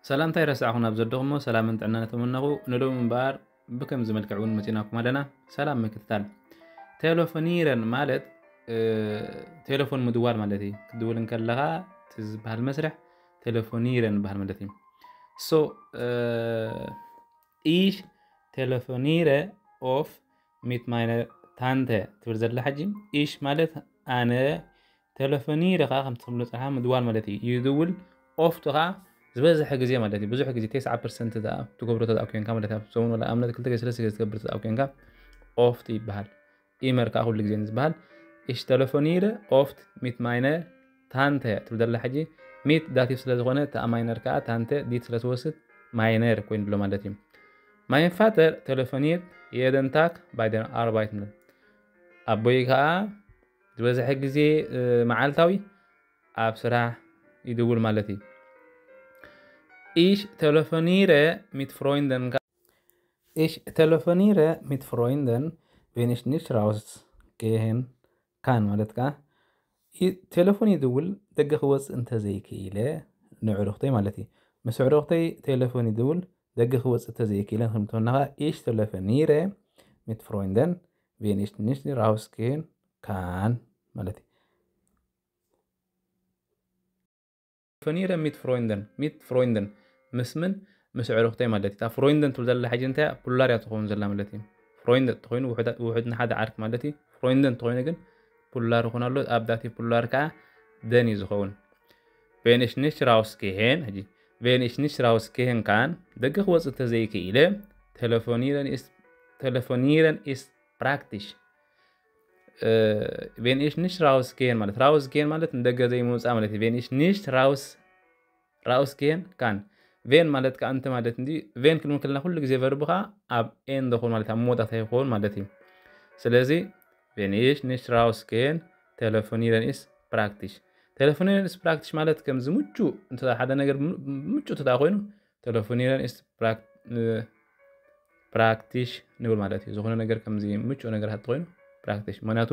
ሰላምታ ይረሳዕኹም ኣብ ዘደኹሞ ሰላምን ጥዕናን ተመነኹ። ንሎም እምበኣር ብከምዚ መልክዕ እውን መፂናኩም ኣለና። ሰላም ምክትታል። ቴሌፎኒረን ማለት ቴሌፎን ምድዋል ማለት እዩ። ክትድውል እንከለኻ እቲ ዝበሃል መስርሕ ቴሌፎኒረን ዝበሃል ማለት እዩ። So ich telefoniere oft mit meiner Tante ትብል ዘላ ሕጂ። Ich ማለት ኣነ፣ ቴሌፎኒረ ከዓ ከምቲ ትብሎ ፅንሓ ምድዋል ማለት እዩ። ይድውል። Oft ከዓ ዝበዝሐ ግዜ ማለት እዩ። ብዙሕ ግዜ ተስዓ ፐርሰንት ትገብሮ ተኣ ኮንካ ማለት እዩ። ሰሙን ወላ ኣብነት ክልተ ግዜ ሰለስተ ግዜ ትገብር ተኣ ኮንካ oft ይበሃል። Immer ከዓ ኩሉ ግዜ ዝበሃል። Ich telefoniere oft mit meiner Tante ትብል ዘላ ሕጂ። Mit ዳቲቭ ስለ ዝኾነ ተኣ ማይነር ከዓ ታንተ ዲት ስለ ትወስድ ማይነር ኮይኑ ኣሎ ማለት እዩ። Mein Vater telefoniert jeden Tag bei der Arbeit. ኣቦይ ከዓ ዝበዝሐ ግዜ መዓልታዊ ኣብ ስራሕ ይድውል ማለት እዩ። Ich telefoniere mit Freunden. Ich telefoniere mit Freunden, wenn ich nicht rausgehen kann ማለት ከዓ ቴሌፎን ይድውል ደገ ክወፅእ እንተዘይክኢለ፣ ንዕሩኽተይ ማለት እዩ። ምስ ዕሩኽተይ ቴሌፎን ይድውል ደገ ክወፅእ እንተዘይክኢለ፣ ከምትሆናኻ ich telefoniere mit Freunden, wenn ich nicht rausgehen kann ማለት እዩ። Telefoniere mit Freunden, mit Freunden፣ ምስ ምን? ምስ ዕሩኽተይ ማለት እዩ። እታ ፍሮይንደን ትብል ዘላ ሕጂ እንታይ እያ? ፑላር እያ ትኸውን ዘላ ማለት እዩ። ፍሮይንደ ተኾይኑ ውሑድ ንሓደ ዓርክ ማለት እዩ። ፍሮይንደን ተኾይኑ ግን ፑላር ይኾን ኣሎ። ኣብ ዳቲቭ ፑላር ከዓ ደን እዩ ዝኸውን። Wenn ich nicht rausgehen፣ ሕጂ wenn ich nicht rausgehen kann፣ ደገ ክወፅእ እንተዘይክኢለ፣ telefonieren ist telefonieren ist praktisch። Wenn ich nicht rausgehen ማለት፣ rausgehen ማለት ንደገ ዘይምውፃእ ማለት እዩ። Wenn ich nicht raus rausgehen kann። Wenn ማለት ከዓ እንተ ማለት እንዲ፣ wenn ክንብል ከለና ኩሉ ግዜ ቨርብ ከዓ ኣብ ኤንድ ይኸውን ማለት ኣብ መወዳእታ ይኸውን ማለት እዩ። ስለዚ wenn ich nicht rausgehen telefonieren ist praktisch። Telefonieren ist praktisch ማለት ከምዚ ምቹ እንተ ሓደ ነገር ምቹ እንተ ኮይኑ telefonieren ist praktisch ንብል ማለት እዩ። ዝኾነ ነገር ከምዚ ምቹ ነገር ሃት ኮይኑ ፕራክቲሽ፣ ምክንያቱ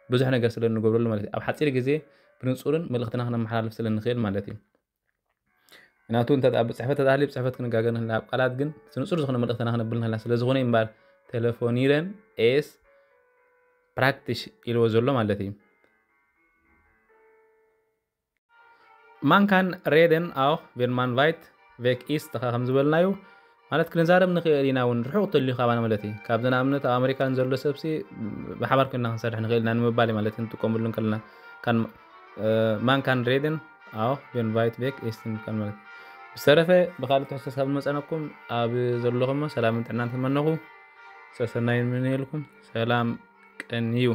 ብዙሕ ነገር ስለ እንገብረሉ ማለት እዩ። ኣብ ሓፂር ግዜ ብንፁርን መልእኽትና ክነመሓላልፍ ስለ እንኽእል ማለት እዩ። ምክንያቱ እንተ ኣብ ፅሕፈት ተታሃሊ ብፅሕፈት ክንጋገር ንኽእል፣ ኣብ ቃላት ግን ንፁር ዝኾነ መልእኽትና ክነብል ንኽእል። ስለ ዝኾነ እምበኣር telefonieren ist praktisch ኢልዎ ዘሎ ማለት እዩ። Man kann reden auch wenn man weit weg ist፣ ተኻ ከም ዝበልናዩ ማለት ክንዛረብ ንኽእል ኢና እውን ርሑቕ ተልዩ ካባና ማለት እዩ። ካብዚ ንኣብነት ኣብ ኣሜሪካ ንዘሎ ሰብሲ ብሓባር ኮይና ክንሰርሕ ንኽእል ኢና ንምባል ማለት እዩ። ንጥቀመሉ እንከለና man kann reden auch wenn weit weg ist ንብል ማለት እዩ። ብዝተረፈ ብካልእ ትሕዝቶ ክሳብ ንመፀነኩም ኣብ ዘለኹሞ ሰላምን ጥዕናን ትመነኹ። ሰሰናይ ምንየልኩም። ሰላም ቀንዩ።